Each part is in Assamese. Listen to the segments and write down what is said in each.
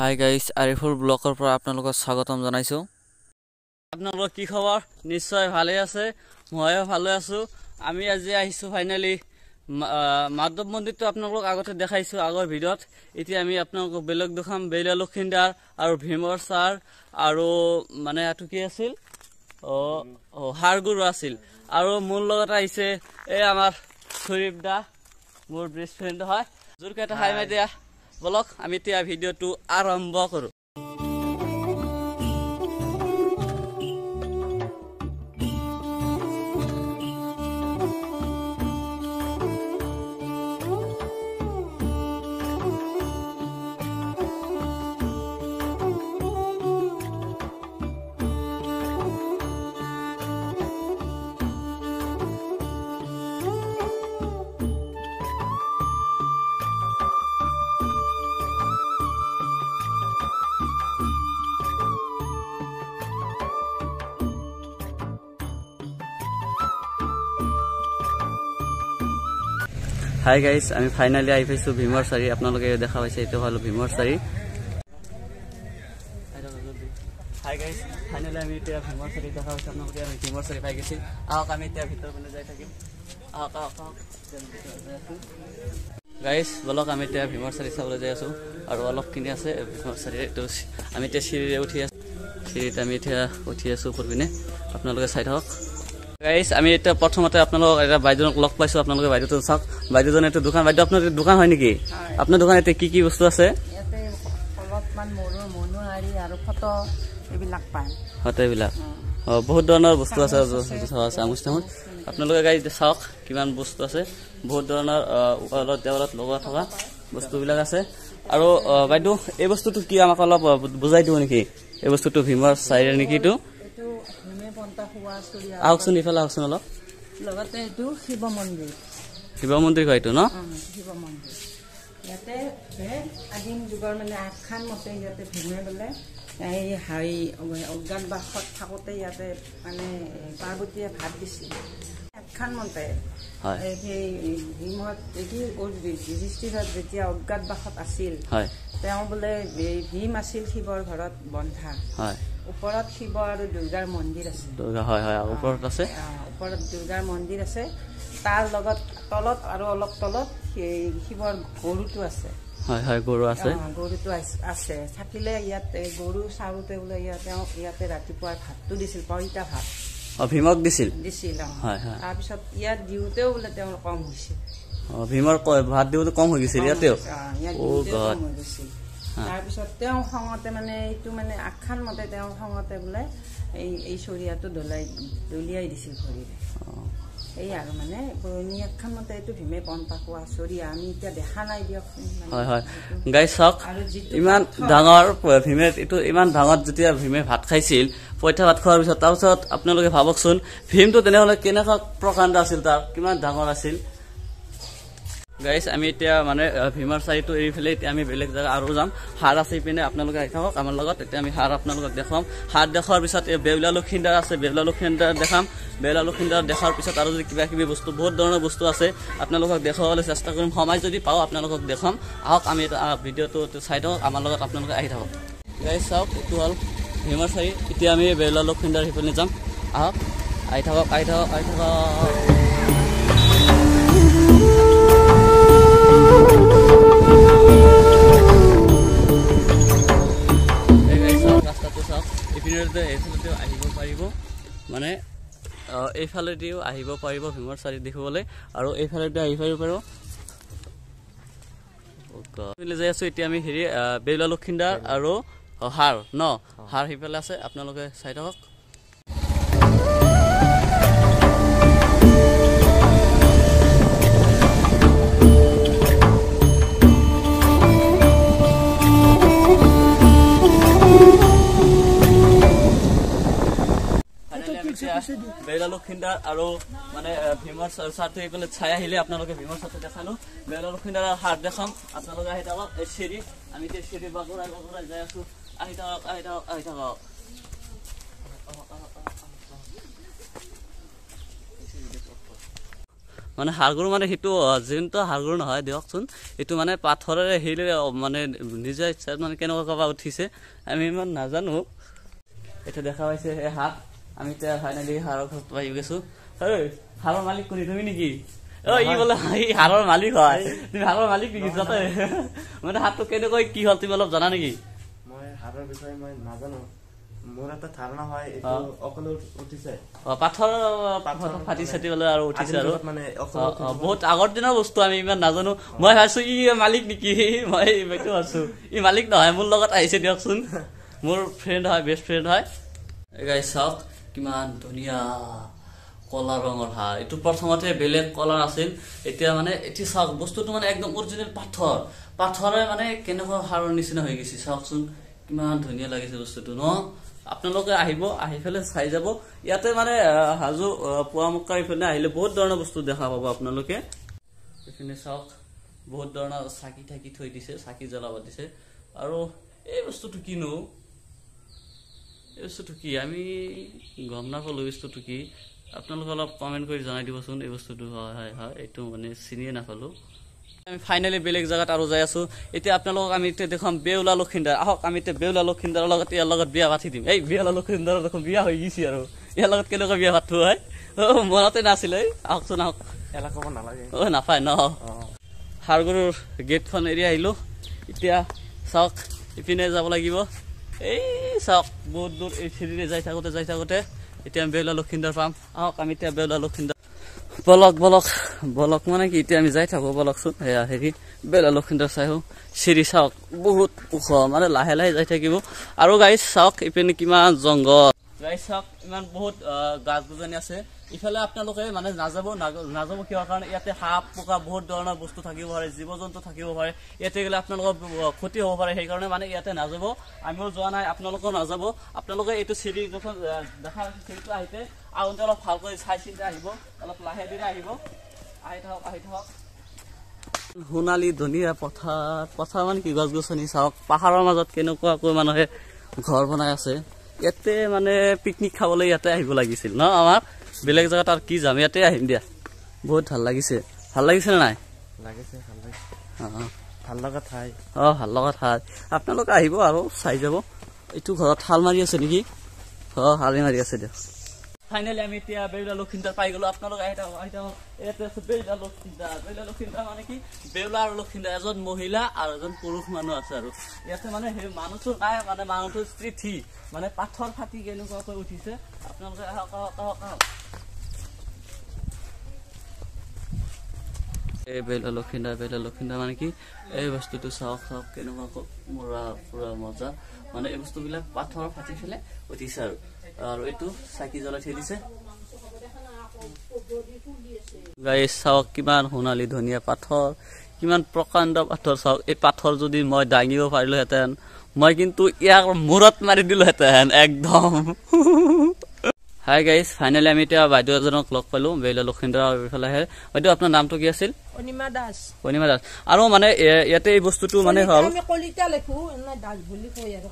হাই গাইস, আৰিফুল ব্লকৰ পৰা আপোনালোকক স্বাগতম জনাইছো। আপোনালোকৰ কি খবৰ? নিশ্চয় ভালে আছে, ময়ো ভালে আছো। আমি আজি আহিছো ফাইনালি মাধৱ মন্দিৰটো আপোনালোকক আগতে দেখাইছো আগৰ ভিডিঅ'ত। এতিয়া আমি আপোনালোকক বেলেগ দেখাম, বেলা লক্ষিন্দাৰ আৰু ভীমৰ ছাৰ আৰু মানে এইটো কি আছিল, হাৰগুৰু আছিল। আৰু মোৰ লগত আহিছে এই আমাৰ শৰীফ দা, মোৰ বেষ্ট ফ্ৰেণ্ড হয়। জোৰকে এটা হাই মাৰি দিয়া। বলক আমি এতিয়া ভিডিঅ'টো আৰম্ভ কৰোঁ। হাই গাইস, আমি ফাইনালি আহি পাইছো ভীমৰ চাৰি। আপোনালোকে দেখা পাইছে, এইটো হ'ল ভীমৰ চাৰি। হাই গাইস, ফাইনালি আমি এতিয়া ভীমৰ চাৰি দেখা পাইছো। আপোনালোকে আমি ভীমৰ চাৰি পাই গৈছি। আহক আমি এতিয়া ভিতৰ পিনে যাই থাকিম। আহক আহক আহক গাইস, বলক আমি এতিয়া ভীমৰ চাৰি চাবলৈ যাই আছো। আৰু অলপখিনি আছে ভীমৰ চাৰি। এইটো আমি এতিয়া চিৰিৰে উঠি আছো, চিৰিত আমি এতিয়া উঠি আছো ওপৰ পিনে। আপোনালোকে চাই থাকক গাইস। আমি এতিয়া প্ৰথমতে আপোনালোকক এটা বাইদেউক লগ পাইছো। আপোনালোকে বাইদেউটো চাওক, বাইদেউজন এইটো দোকান। বাইদেউ, আপোনাৰ দোকান হয় নেকি? আপোনাৰ দোকান এতিয়া কি কি বস্তু আছে? এইবিলাক বহুত ধৰণৰ বস্তু আছে, চামুচ তামুচ। আপোনালোকে গাইজ চাওক কিমান বস্তু আছে, বহুত ধৰণৰ ৱালত দেৱালত লগোৱা থকা বস্তুবিলাক আছে। আৰু বাইদেউ, এই বস্তুটো কি আমাক অলপ বুজাই দিব নেকি? এই বস্তুটো ভীমৰ চাইৰে নেকি? এইটো আহকচোন, ইফালে আহকচোন অলপ। লগতে এইটো শিৱ মন্দিৰ, শিৱ মন্দিৰ কয় এইটো ন? শিৱ মন্দিৰ। ইয়াতে আদিম যুগৰ মানে আখ্যান মতে ইয়াতে ভীমে বোলে এই হাৰি অজ্ঞাতবাসত থাকোঁতে ইয়াতে মানে পাৰ্বতীয়ে ভাত দিছিল। আখ্যান মতে সেই ভীমত কি যুধিষ্ঠিৰত যেতিয়া অজ্ঞাতবাসত আছিল, তেওঁ বোলে ভীম আছিল শিৱৰ ঘৰত বন্ধা। ওপৰত শিৱ আৰু দুৰ্গাৰ মন্দিৰ আছে। হয় হয়, ওপৰত আছে, ওপৰত দুৰ্গাৰ মন্দিৰ আছে। তাৰ লগত তলত আৰু অলপ তলত সেই শিৱৰ গৰুটো আছে। হয় হয়, গৰু আছে, গৰুটো আছে। থাকিলে ইয়াত গৰু চাৰোতে বোলে তেওঁ ইয়াতে ৰাতিপুৱা ভাতটো দিছিল, পইতা ভাত। ভীমক দিছিল? দিছিল। তাৰপিছত ইয়াত দিওঁতেও বোলে তেওঁৰ কম হৈছিল। ভীমৰ ভাত দিওঁতে কম হৈ গৈছিল ইয়াতেও? ইয়াত দিওঁতে কম হৈ গৈছিল। তাৰপিছত তেওঁ খঙতে মানে এইটো মানে আখ্যান মতে তেওঁ খঙতে বোলে এই চৰিয়াটো দলিয়াই দিছিল ভৰিৰে। এই আৰু মানে পুৰণি আখ্যান মতে এইটো ভীমে পন্তা খোৱা চৰিয়া। আমি এতিয়া দেখা নাই দিয়কচোন। হয় হয় গাইজ চাওক, ইমান ডাঙৰ ভীমে, এইটো ইমান ডাঙৰ যেতিয়া ভীমে ভাত খাইছিল, পইতা ভাত খোৱাৰ পিছত, তাৰপিছত আপোনালোকে ভাবকচোন ভীমটো তেনেহ'লে কেনেকুৱা প্ৰকাণ্ড আছিল, তাৰ কিমান ডাঙৰ আছিল। গাইজ আমি এতিয়া মানে ভীমৰ চাৰিটো এৰি পেলাই এতিয়া আমি বেলেগ জেগা আৰু যাম। হাৰ আছে ইপিনে, আপোনালোকে আহি থাকক আমাৰ লগত। এতিয়া আমি হাৰ আপোনালোকক দেখুৱাম। হাৰ দেখুৱাৰ পিছত এই বেউলা লক্ষিন্দাৰ আছে, বেউলা লক্ষিন্দাৰ দেখাম। বেউলা লক্ষিন্দাৰ দেখাৰ পিছত আৰু যদি কিবা কিবি বস্তু, বহুত ধৰণৰ বস্তু আছে আপোনালোকক দেখুৱাবলৈ চেষ্টা কৰিম। সময় যদি পাওঁ আপোনালোকক দেখুৱাম। আহক আমি ভিডিঅ'টো চাই থাকক, আমাৰ লগত আপোনালোকে আহি থাকক। গাইজ চাওক, এইটো হ'ল ভীমৰ চাৰি। এতিয়া আমি বেউলা লক্ষিন্দাৰ সিপিনে যাম। আহক, আহি থাকক, আহি থাকক, আহি থাকক। ৰাস্তাটো চাওক, এইফালেদিও আহিব পাৰিব, মানে এইফালেদিও আহিব পাৰিব ভীমৰ চাৰি দেখিবলৈ, আৰু এইফালেদি আহিব পাৰিব। যাই আছো এতিয়া আমি হেৰি বেউলা লক্ষিন্দাৰ আৰু হাৰ ন, হাৰ সিফালে আছে, আপোনালোকে চাই থাকক। বেলা লক্ষিন্দাৰ আৰু মানে ভীমৰ চাৰটো এইফালে চাই আহিলে আপোনালোকে ভীমৰ চাৰটো দেখালো, বেলা লক্ষিন্দাৰ হাৰ দেখাম। আপোনালোকে আহি থাকক। এই চিৰি, আমি এতিয়া চিৰি বাগৰাই বাগৰাই যাই আছো। আহি থাকক, আহি থাকক, আহি থাকক। মানে হাড়গৰু মানে সেইটো যোনটো হাড়গৰু নহয় দিয়কচোন, এইটো মানে পাথৰেৰে শিলেৰে মানে নিজৰ ইচ্ছাত মানে কেনেকুৱা ক'বা উঠিছে আমি ইমান নাজানো। এতিয়া দেখা পাইছে এই হাত, আমি এতিয়া ফাইনেলি হাড়ৰ ঘৰত পাই গৈছো। ঐ হাড়ৰ মালিক কোনি তুমি নেকি? অ ই বোলে ই হাড়ৰ মালিক হয়। তুমি হাড়ৰ মালিক নেকি? যাতে মানে হাতটো কেনেকৈ কি হ'ল তুমি অলপ জানা নেকি? মই হাড়ৰ বিষয়ে মই নাজানো, মোৰ এটা ধাৰণা হয় এইটো অকলে উঠিছে। পাথৰ ফাটি চাটি পেলাই আৰু উঠিছে আৰু মানে বহুত আগৰ দিনৰ বস্তু, আমি ইমান নাজানো। মই ভাবিছো ই মালিক নেকি, মই এইটো ভাবছো ই মালিক নহয়, মোৰ লগত আহিছে দিয়কচোন, মোৰ ফ্ৰেণ্ড হয়, বেষ্ট ফ্ৰেণ্ড হয়। গাইজ চাওক কিমান ধুনীয়া কলা ৰঙৰ হাড়। এইটো প্ৰথমতে বেলেগ কলাৰ আছিল, এতিয়া মানে এতিয়া চাওক বস্তুটো মানে একদম অৰিজিনেল পাথৰ, পাথৰে মানে কেনেকুৱা হাড়ৰ নিচিনা হৈ গৈছে। চাওকচোন কিমান ধুনীয়া লাগিছে বস্তুটো ন। আপোনালোকে আহিব, আহি পেলাই চাই যাব। ইয়াতে মানে হাজো পোৱামক্কা ইফালে আহিলে বহুত ধৰণৰ বস্তু দেখা পাব আপোনালোকে। এইপিনে চাওক বহুত ধৰণৰ চাকি থাকি থৈ দিছে, চাকি জ্বলাব দিছে। আৰু এই বস্তুটো কিনো, এই বস্তুটো কি আমি গম নাপালো, বস্তুটো কি আপোনালোকে অলপ কমেণ্ট কৰি জনাই দিবচোন এই বস্তুটো। হয় হয় হয়, এইটো মানে চিনিয়ে নাপালো। আমি ফাইনেলি বেলেগ জেগাত আৰু যাই আছো। এতিয়া আপোনালোকক আমি এতিয়া দেখুৱাম বেউলা লখিন্দৰ। আহক আমি এতিয়া বেউলা লখিন্দৰৰ লগত ইয়াৰ লগত বিয়া পাতি দিম। এই বেউলা লখিন্দৰৰ দেখোন বিয়া হৈ গৈছে আৰু ইয়াৰ লগত কেনেকুৱা বিয়া পাতো হয় মনতে নাছিলে। আহকচোন আহক, অ নাপায় ন। হাড়গৰুৰ গেটখন এৰি আহিলো। এতিয়া চাওক ইপিনে যাব লাগিব। এই চাওক বহুত দূৰ এই চিৰিৰে যাই থাকোতে যাই থাকোতে এতিয়া আমি বেউলা লখিন্দৰ পাম। আহক আমি এতিয়া বেউলা লখিন্দৰ বলক বলক বলক মানে কি এতিয়া আমি যাই থাকো বলকচোন। সেয়া হেৰি বেউলা লখিন্দৰ চাই আহোঁ। চিৰি চাওক বহুত ওখ, মানে লাহে লাহে যাই থাকিব। আৰু গাইজ চাওক ইপিনে কিমান জংঘল। গাইজ চাওক ইমান বহুত গাছ গছনি আছে। ইফালে আপোনালোকে মানে নাযাব, নাযাব কিহৰ কাৰণে, ইয়াতে সাপ পোকা বহুত ধৰণৰ বস্তু থাকিব পাৰে, জীৱ জন্তু থাকিব পাৰে। ইয়াতে গ'লে আপোনালোকৰ ক্ষতি হ'ব পাৰে, সেইকাৰণে মানে ইয়াতে নাযাব। আমিও যোৱা নাই, আপোনালোকেও নাযাব। আপোনালোকে এইটো চিৰি যখন দেখা পাইছে চিৰিটো আহিতে আহোঁতে অলপ ভালকৈ চাই চিন্তি আহিব, অলপ লাহে ধীৰে আহিব। আহি থাকক আহি থাকক। সোণালী ধুনীয়া পথাৰ, পথাৰ মানে কি গছ গছনি চাওক। পাহাৰৰ মাজত কেনেকুৱাকৈ মানুহে ঘৰ বনাই আছে। ইয়াতে মানে পিকনিক খাবলৈ ইয়াতে আহিব লাগিছিল ন। আমাৰ বেলেগ জেগাত আৰু কি যাম, ইয়াতে আহিম দিয়া। বহুত ভাল লাগিছে। ভাল লাগিছে নে নাই? লাগিছে, ভাল লাগিছে। ভাল লগা ঠাই। অ ভাল লগা ঠাই। আপোনালোকে আহিব আৰু চাই যাব। এইটো ঘৰত শাল মাৰি আছে নেকি? অ শালি মাৰি আছে দিয়ক। ফাইনেলি আমি এতিয়া বেউলা লখিন্দৰ পাই গলো। আপোনালোক আহি থাকক আহি থাকক। ইয়াতে আছে বেউলা লখিন্দৰ। বেউলা লখিন্দৰ মানে কি, বেউলা আৰু লখিন্দৰ, এজন মহিলা আৰু এজন পুৰুষ মানুহ আছে। আৰু ইয়াতে মানে সেই মানুহটো নাই, মানে মানুহটোৰ স্ত্ৰী মানে পাথৰ ফাটি কেনেকুৱাকৈ উঠিছে। আপোনালোকে আহক আহক আহক আহক। এই বেউলা লখিন্দৰ, বেউলা লখিন্দৰ মানে কি এই বস্তুটো চাওক চাওক কেনেকুৱাকৈ মৰা পুৰা মজা। মানে এই বস্তুবিলাক পাথৰ ফাটি পেলাই উঠিছে। আৰু আৰু এইটো চাকি জ্বলাই থৈ দিছে। গাইজ চাওক কিমান সোণালী ধুনীয়া পাথৰ, কিমান প্ৰকাণ্ড পাথৰ চাওক। এই পাথৰ যদি মই দাঙিব পাৰিলোহেঁতেন, মই কিন্তু ইয়াৰ মূৰত মাৰি দিলোহেঁতেন একদম। হাই গাইজ, ফাইনেলি আমি এতিয়া বাইদেউ এজনক লগ পালো, বেউলা লখিন্দৰ এইফালে আহে। বাইদেউ আপোনাৰ নামটো কি আছিল? অনিমা দাস। অনিমা দাস। আৰু মানে ইয়াতে এই বস্তুটো মানে হ'ল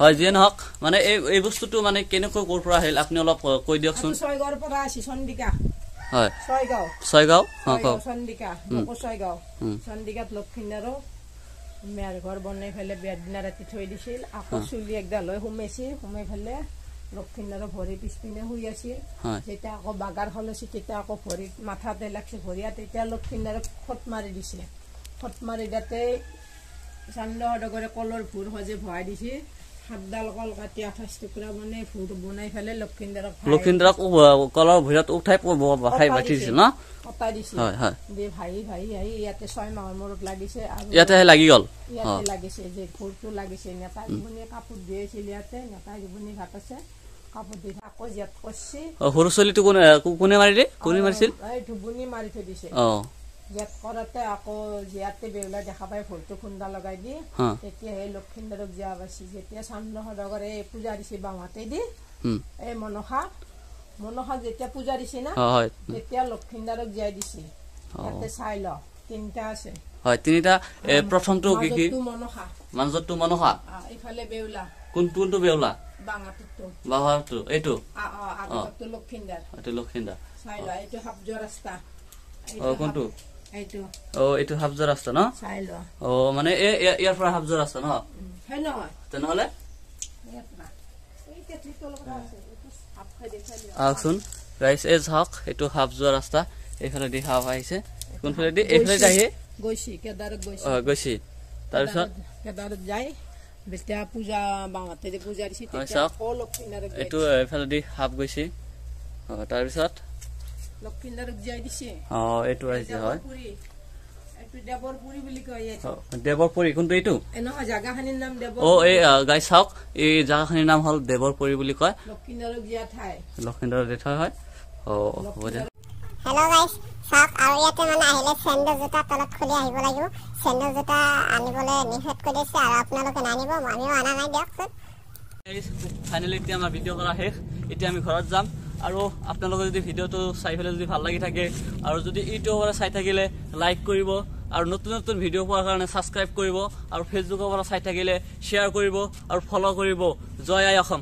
হয়, যিয়ে নহওক মানে এই বস্তুটো মানে কেনেকৈ ক'ৰ পৰা আহিল আপুনি অলপ কৈ দিয়কচোন। ছয়গাঁৱৰ পৰা আহিছে, চন্দিকা। হয়, ছয়গাঁও। ছয়গাঁও, কওক। চন্দিকা, ছয়গাঁও। চন্দিকাত লক্ষিন্দৰো মেৰ ঘৰ বনাই পেলাই বিয়াৰ দিনা ৰাতি থৈ দিছিল। আকৌ চুলি একডাল হৈ সোমাইছিল, সোমাই পেলাই লক্ষিন্দৰৰ ভৰি পিছপিনে শুই আছিল। যেতিয়া আকৌ বাগাৰ সলাইছে তেতিয়া আকৌ ভৰিত মাথাতে লাগছে ভৰিয়া, তেতিয়া লক্ষিন্দৰক খট মাৰি দিছে। খট মাৰি তাতে চান্দ সদগৰে কলৰ ভোৰ সজে ভৰাই দিছে। সাতডাল কল কাটি 28 টুকুৰা বনাই ভোৰ বনাই পেলাই লক্ষিন্দৰক লক্ষিন্দৰক কলৰ ভৰিত উঠাই দিছিল ন, কটাই দিছিল। ভাহি ভাহি আহি ইয়াতে 6 মাহৰ মূৰত লাগিছে। আৰু ইয়াতে লাগি গ'ল, ইয়াতে লাগিছে যে ভোৰটো লাগিছে। নেতা জীৱনী কাপোৰ দিছিল ইয়াতে, নেতা জীৱনী ভাত আছে কাপোৰ দি আকৌ জীয়াত কৰছি। সৰু ছোৱালীটো কোনে মাৰিলে? কোনে মাৰিছিল? এই ধুবুনী মাৰি থৈ দিছে। জীয়াত কৰোঁতে আকৌ জীয়াতে বেউলা দেখা পাই ভোৰটো খুন্দা লগাই দি তেতিয়া সেই লক্ষিন্দৰক জীয়া পাইছে। যেতিয়া চান্দ সদাগৰে পূজা দিছে বাওঁহাতে দি এই মনসা, মনসা যেতিয়া পূজা দিছে না তেতিয়া লক্ষিন্দৰক জীয়াই দিছে। ইয়াতে চাই ল তিনিটা আছে। হয় তিনিটা। প্ৰথমটো কি কি? মনসা, মাজতটো মনসা, ইফালে বেউলা। কোনটো বেউলা? বাঙাটোতো, বাঙাটো এইটো, আগৰটো লক্ষিন্দৰ, এইটো লক্ষিন্দৰ। চাই ল এইটো সাপযোৱা ৰাস্তা, অ, কোনটো? এইটো। অ, এইটো সাপ যোৱা ৰাস্তা ন? চাই লোৱা। অ, মানে এই ইয়াৰ পৰা সাপ যোৱা ৰাস্তা ন? সেই নহয়। তেনেহ'লে ইয়াৰ পৰা এই কেটলিটোৰ লগত আছে, এইটো সাপ খাই দেখুৱাই দিয়া। আহকচোন ৰাইজ, এই চাওক, এইটো সাপ যোৱা ৰাস্তা। এইফালেদি সাপ আহিছে। কোনফালেদি? এইফালেদি আহি গৈছি, কেদাৰত গৈছি। অ, গৈছি। তাৰপিছত কেদাৰত যাই যেতিয়া পূজা বাঁহতে যে পূজা দিছে, হয়, তেতিয়া চাওক। আকৌ লক্ষিন্দাৰক এইটো এইফালেদি সাপ গৈছে। অ, তাৰপিছত লক্ষিন্দাৰক জীয়াই দিছে। অ, এইটো আহিছে হয়। দেৱৰপুৰী, এইটো দেৱৰপুৰী বুলি কয় এইটো। অ, দেৱৰপুৰী কোনটো? এইটো? এ নহয়, জাগাখিনিৰ নাম দেৱৰ। অ, এই গাইজ চাওক, এই জাগাখিনিৰ নাম হ'ল দেৱৰপুৰী বুলি কয়। লক্ষিন্দাৰক জীয়া ঠাই। লক্ষিন্দৰ ঠাই হয়। অ, হ'ব দিয়ক। হেল্ল' গাইছ, চাওক, আৰু ইয়াতে মানে আহিলে চেণ্ডেল জোতা তলত খুলি আহিব লাগিব। চেণ্ডেল জোতা আনিবলৈ নিষেধ কৰি দিছে আৰু আপোনালোকে নানিব, আমিও অনা নাই দিয়কচোন। ফাইনেলি এতিয়া আমাৰ ভিডিঅ' কৰা শেষ। এতিয়া আমি ঘৰত যাম। আৰু আপোনালোকে যদি ভিডিঅ'টো চাই পেলাই যদি ভাল লাগি থাকে আৰু যদি ইউটিউবৰ পৰা চাই থাকিলে লাইক কৰিব আৰু নতুন নতুন ভিডিঅ' পোৱাৰ কাৰণে ছাবস্ক্ৰাইব কৰিব আৰু ফেচবুকৰ পৰা চাই থাকিলে শ্বেয়াৰ কৰিব আৰু ফ'ল' কৰিব। জয় আই অসম।